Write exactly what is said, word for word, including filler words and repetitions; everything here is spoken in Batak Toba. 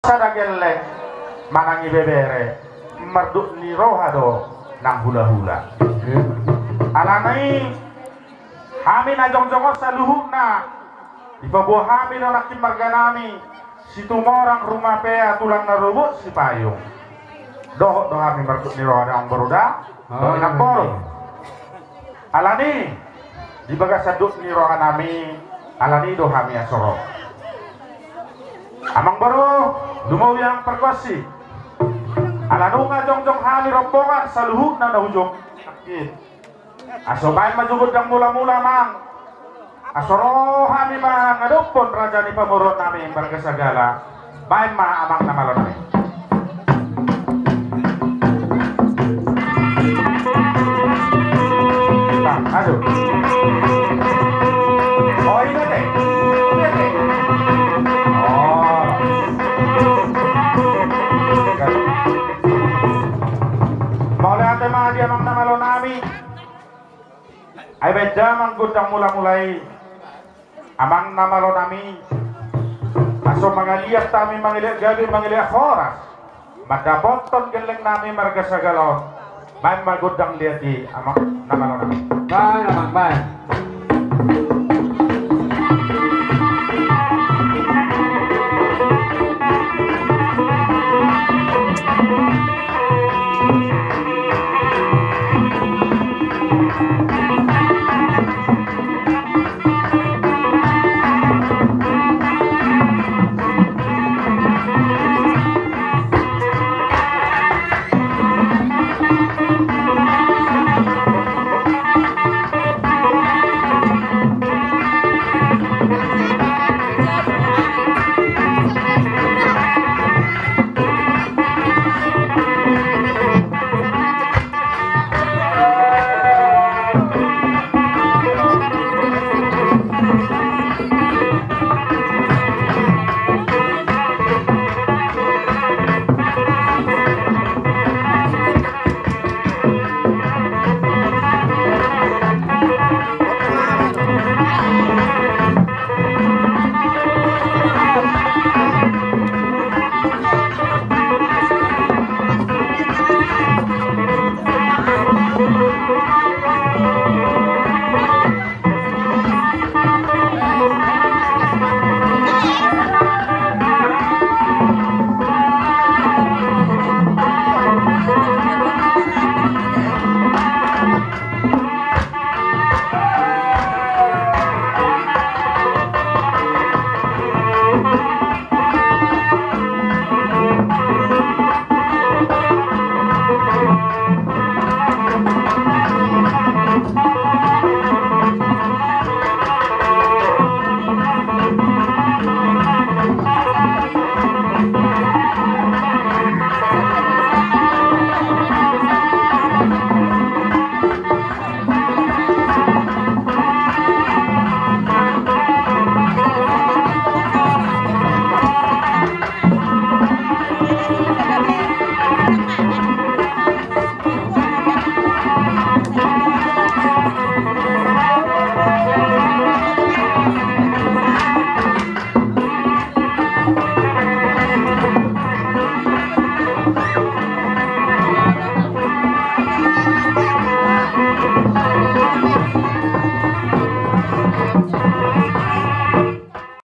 sada gelleng manang ibebere, mardut ni roha do nang hulahula. Alani hami na jongjong on saluhutna, dipaboa hami do nangkin marga nami Situmorang Rumapea, tulang na robot Sipayung. Dohot do hami mardut ni roha, amang boru da, dohot inang boru. Alani di bagasan dut ni roha nami, alani do hami asoro. Amang boru, lumobi amang pargonsi. Ala nunga jongjong hami rombongan saluhutna na hujung nangkin, aso baen ma jo gondang mulamula, amang. Aso ro hami mangadophon raja ni pamoruon nami marga Sagala. Baen ma, amang na malo nami. Aduh. Oh, ini deh. Ini deh. Oh. Mauliate ma di amang na malo nami. Ai baen damang gondang mulamula i, amang na malo nami. Aso mangaliat hami, mangaliat gabe, mangaliat horas, mandapothon gelleng nami marga Sagala on. Baen ma gondang liat i, amang na malo nami. Baen, amang, baen.